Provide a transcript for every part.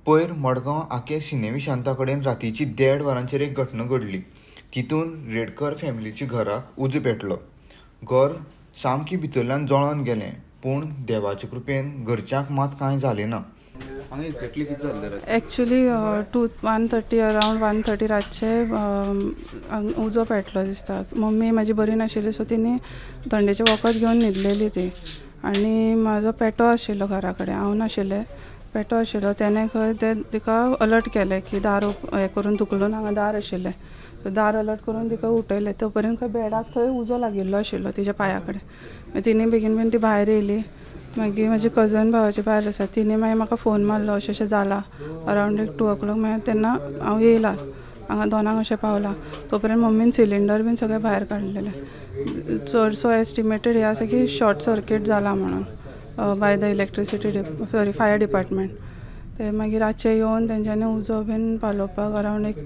पयर मडगांव आके सिनेविशांता कडेन रातीची 1:30 वरांचेर एक घटना घडली. तितून रेडकर फॅमिलीच्या घराक उजो पेटलो. घर सामकी भितरल्यान जळोन गेलें, पूण देवाच्या कृपेन घरच्यांक मात कांय जालें ना. एक्चुली 1:30 अरावंड 1:30 रातचे उजो पेटलो दिसता. मम्मी म्हाजी बरी नाशिल्ली, सो तिणी थंडेचें वखद घेवन न्हिदलेली ती. आनी म्हाजो पेटो आशिल्लो घरा कडेन, हांव नाशिल्लें, पेटो आशिल्लो. तेणें खंय तें तिका अलर्ट केलें की दार हें करून धुकलून, हांगा दार आशिल्लें, सो दार अलर्ट करून तिका उठयलें. तो पर्यंत खंय बेडाक थंय उजो लागिल्लो आशिल्लो तिच्या पांया कडेन. मागीर तिणें बेगीन बेगीन ती भायर येयली. मागीर म्हाजी कजन भावाची बायल आसा, तिणें मागीर म्हाका फोन मारलो अशें अशें जालां अरावंड एक 2 o'clock. मागीर तेन्ना हांव येयलां हांगा 2 अशें पावलां. तो पर्यंत मम्मीन सिलिंडर बीन सगळें भायर काडलेलें. चडसो एस्टिमेटेड हें आसा की शॉर्ट सर्कीट जाला म्हणून by the electricity sorry fire department. ते मागीर रातचे येवन तेंच्यांनी उजो बीन पालोवपाक अरावंड एक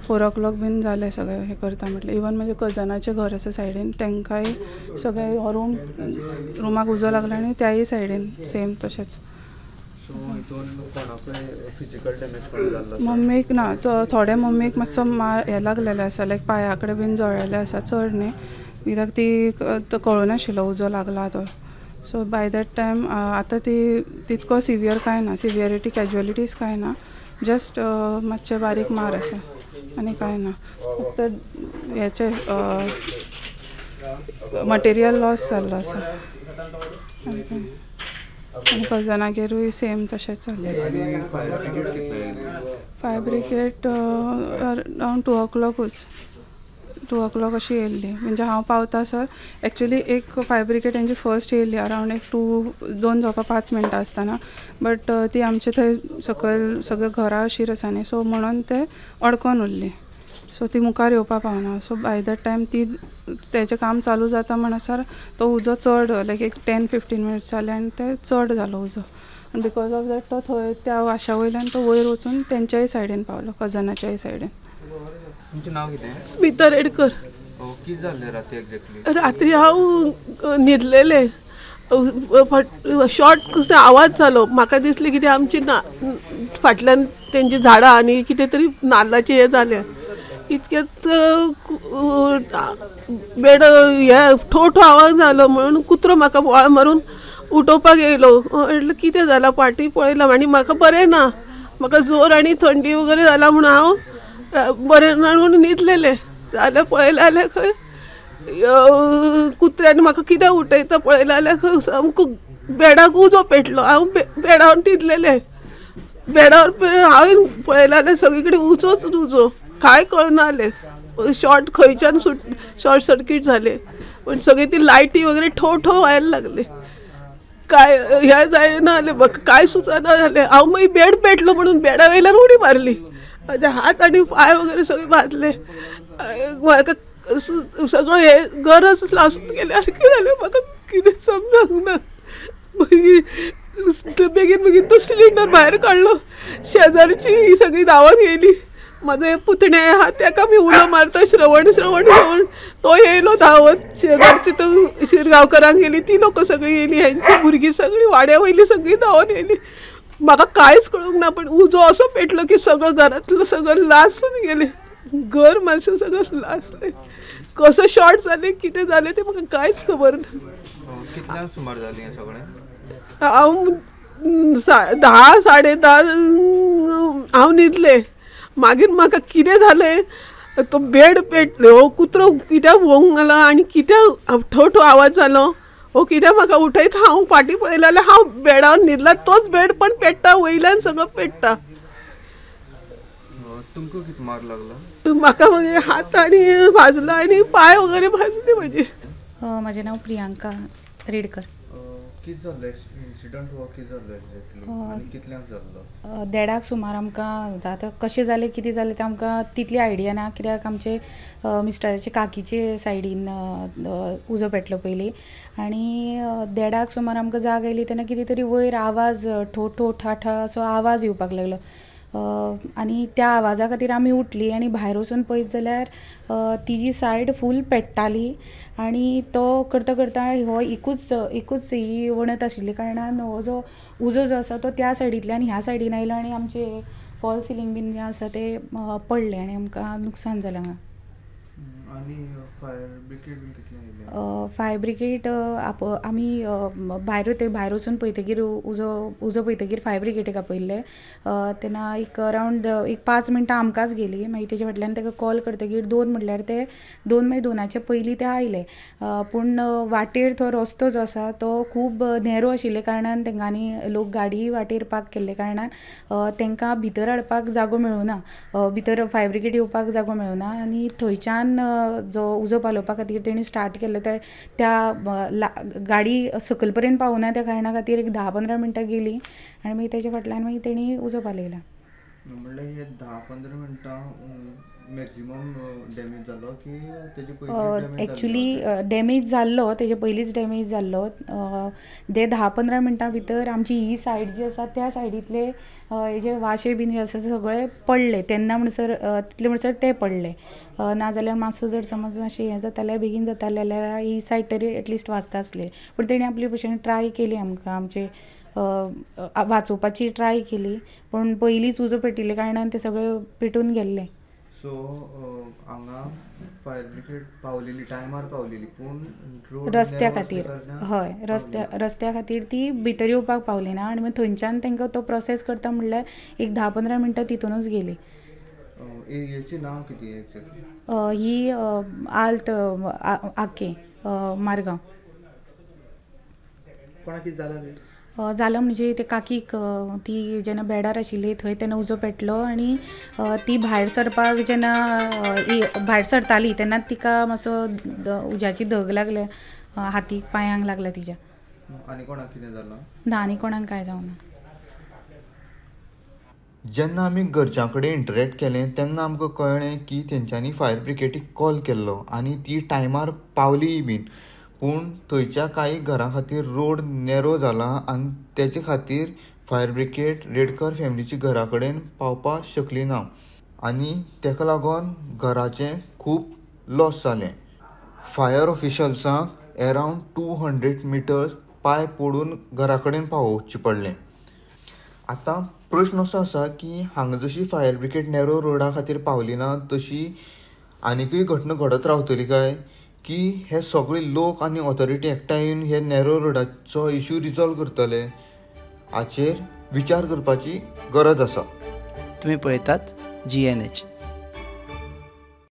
4 o'clock बीन जालें सगळें हें करता म्हटलें. इवन म्हाजे कजनाचें घर आसा सायडीन, तांकांय सगळें हो रुमाक उजो लागलो आनी त्याय सायडीन सेम तशेंच. मम्मीक ना, थोडे मम्मीक मातसो मार हें लागलेलें आसा, लायक पांया कडेन बीन जळ्ळेलें आसा, चड न्ही, कित्याक ती कळूं नाशिल्लो उजो लागला तो. सो बाय that time आतां ती तितको सिवियर कांय ना, सिवियरिटी कॅज्युअलिटीज कांय ना, जस्ट मातशें बारीक मार आसा आनी कांय ना. फक्त हेचे मटेरियल लॉस जाल्लो आसा आनी कांय. आनी कजनागेरूय सेम तशेंच जाल्लें आसा. Fire brigade around 2 o'clock 2 o'clock अशी येयल्ली. म्हणजे हांव पावता सर एक्चुली एक फायर ब्रिगेड तेंची फर्स्ट येयल्ली अरावंड एक 2 जावपा 5 मिनटां आसतना, बट ती आमचे थंय सकयल सगळे घरां अशीर आसा न्ही, सो म्हणून ते अडकोन उरली, सो ती मुखार येवपा पावना. सो बाय that time ती तेचें काम चालू जाता म्हणसर तो उजो चड लायक एक 10-15 मिनट्स जाले आनी ते चड जालो उजो. आनी because of that तो थंय त्या वाशा वयल्यान तो वयर वचून तेंच्याय सायडीन पावलो, कजनाच्याय सायडीन. तुमचें नांव कितें? स्मिता रेडकर. कितें जाल्लें राती एक्झॅक्टली? रात्री हांव न्हिदलेलें, शॉर्ट कसो आवाज जालो, म्हाका दिसलें कितें आमची ना फाटल्यान तेंची झाडां आनी कितें तरी नाल्लाचें हें जालें. इतक्यात बेड हे ठो ठो आवाज जालो म्हणून कुत्रो म्हाका बोवाळ मारून उठोवपाक येयलो. म्हटलें कितें जालां, फाटीं पळयलां आनी म्हाका बरें ना, म्हाका जोर आनी थंडी वगैरे जाला म्हणून हांव बरें ना म्हणून न्हिदलेलें. जाल्यार पळयलें जाल्यार खंय कुत्र्यान म्हाका कित्याक उठयता, पळयलें जाल्यार खंय सामको बेडाक उजो पेटलो. हांव बेडावर न्हिदलेलें, बेडावर हांवें पळयलें जाल्यार सगळे कडेन उजोच उजो, कांय कळना जालें. शॉर्ट खंयच्यान शॉर्ट सर्कीट जालें, पण सगळी ती लायटी वगैरे ठो ठो व्हायला लागली. काय हें जायना जालें, म्हाका कांय सुचना जालें. हांव मागीर बेड पेटलो म्हणून बेडा वयल्यान उडी मारली, म्हाजे हात आनी पांय वगैरे सगळे भाजले. म्हाका सगळं हे गरज लासून गेल्या सारकें जालें, म्हाका कितें समजूंक ना. मागीर बेगीन बेगीन तो सिलिंडर भायर काडलो, शेजारची सगळी धांवन येयली. म्हाजो एक पुतणे आहा तेका बी उलो मारता, श्रवण श्रवण श्रवण, तो येयलो धांवत. शेजारची तो शिरगांवकरांक गेली, ती लोक सगळीं येयली, हेंची भुरगीं सगळीं वाड्या वयली सगळीं धांवन येयली. म्हाका कांयच कळूंक ना, पण उजो असो पेटलो की सगळं घरांतलं सगळं लासून गेलें, घर मातशें सगळें लासलें. कसो शॉर्ट जालें कितें जालें तें म्हाका कांयच खबर ना. कितल्यांक सुमार जालें हें सगळें? हांव 10 साडे 10 हांव न्हिदलें. मागीर म्हाका कितें जालें, तो बेड पेटलो, हो कुत्रो कित्याक भोंवंक गेलो आनी कित्याक ठो ठो आवाज जालो, हो कित्याक म्हाका उठयता. हांव फाटीं पळयलें जाल्यार हांव बेडार न्हिदला, तोच बेड पण पेट्टा, वयल्यान सगळो पेट्टा. तुमकां कितें मार लागला? म्हाका मागीर हात आनी भाजला आनी पांय वगैरे भाजले म्हजे. म्हजें नांव प्रियांका रेडकर. कितें जाल्लें इन्सिडंट हो, कितें जाल्लो एक्झॅक्टली आनी कितल्यांक जाल्लो? 1:30 सुमार आमकां आतां कशें जालें कितें जालें तें आमकां तितली आयडिया ना, कित्याक आमचे मिस्टराचे काकीचे सायडीन उजो पेटलो पयलीं आनी 1:30 सुमार आमकां जाग आयली तेन्ना कितें तरी वयर आवाज ठो ठो ठा ठा असो आवाज येवपाक लागलो. आनी त्या आवाजा खातीर आमी उठली आनी भायर वचून पळयत जाल्यार तिजी सायड फूल पेट्टाली आनी तो करता करता हो एकूच एकूच ही वणत आशिल्ल्या कारणान हो जो उजो जो आसा तो त्या सायडींतल्यान ह्या सायडीन आयलो आनी आमचे फॉल सिलींग बीन जें आसा तें पडलें आनी आमकां लुकसाण जालें हांगा. आनी फायर ब्रिगेड बीन कितले आयले? फायर ब्रिगेड आमी भायर भायर वचून पळयतकीर उजो उजो पळयतकीर फायर ब्रिगेडीक आपयल्ले तेन्ना एक अरावंड एक 5 मिनटां आमकांच गेली. मागीर तेजे फाटल्यान ताका कॉल करतकीर 2 म्हणल्यार ते 2 मागीर 2 पयलीं ते आयले. पूण वाटेर तो रस्तो जो आसा तो खूब नॅरो आशिल्ल्या कारणान तेंकांनी लोक गाडी वाटेर पार्क केल्ले कारणान तांकां भितर हाडपाक जागो मेळुना, भितर फायर ब्रिगेड येवपाक जागो मेळुना आनी थंयच्यान जो उजो पालोवपा खातीर तेणी स्टार्ट केल्लो त्या गाडी सकयल पर्यंत पावना त्या कारणा खातीर एक 10-15 मिनटां गेली आनी मागीर तेच्या फाटल्यान मागीर तेणी उजो पालयला. म्हणल्यार हे 10-15 मिनटां मॅक्झिमम डॅमेज जालो की तेजे पयलीं? एक्चुली डॅमेज जाल्लो, तेजे पयलींच डॅमेज जाल्लो. ते 10-15 मिनटां भितर आमची ही सायड जी आसा त्या सायडींतले हे जे वाशे बीन जे आसा सगळे पडले तेन्ना म्हणसर, तितले म्हणसर ते पडले. नाजाल्यार मातसो जर समज मातशें हें जातालें बेगीन जातालें जाल्यार ही सायड तरी एटलिस्ट वाचता आसली. पूण तेणी आपले भशेन ट्राय केली, आमकां आमचे वाचोवपाची ट्राय केली, पूण पयलींच उजो पेटिल्ल्या कारणान ते सगळे पेटून गेल्ले. सो हांगा फायर ब्रिगेड पावलेली, टायमार पावलेली, पूण रस्त्या खातीर, हय रस्त्या खातीर ती भितर येवपाक पावली ना आनी मागीर थंयच्यान तांकां तो प्रोसेस करता म्हणल्यार एक 10-15 मिनटां तितूनच गेली. एरियाचें नांव कितें एक्जेक्टली? ही आल्त आके मारगांव. कोणाक कितें जालां? जालां म्हणजे ते काकीक ती जेन्ना बेडार आशिल्ली थंय तेन्ना उजो पेटलो आनी ती भायर सरपाक जेन्ना भायर सरताली तेन्ना तिका मातसो उज्याची धग लागल्या, हातीक पांयांक लागला तिच्या. आनी कोणाक कितें जालां? ना, आनी कोणाक कांय जावना. जेन्ना आमी घरच्यां कडेन इंटरेक्ट केलें तेन्ना आमकां कळ्ळें की तेंच्यांनी फायर ब्रिगेडीक कॉल केल्लो आनी ती टायमार पावलीय बीन, पूण थंयच्या कांय घरां खातीर रोड नॅरो जाला आनी तेचे खातीर फायर ब्रिगेड रेडकर फॅमिलीच्या घरा कडेन पावपाक शकली ना आनी तेका लागून घराचें खूब लॉस जालें. फायर ऑफिशल्सांक अरावंड 200 मिटर्स पांय पडून घरा कडेन पावोवचें पडलें. आतां प्रश्न असो आसा की हांगा जशी फायर ब्रिगेड नॅरो रोडा खातीर पावली ना तशी आनीकय घटना घडत रावतली काय, की हे सगळे लोक आनी ऑथॉरिटी एकठांय येवन हे नॅरो रोडाचो इशू रिजॉल्व करतले, हाचेर विचार करपाची गरज आसा. तुमी पळयतात GNH.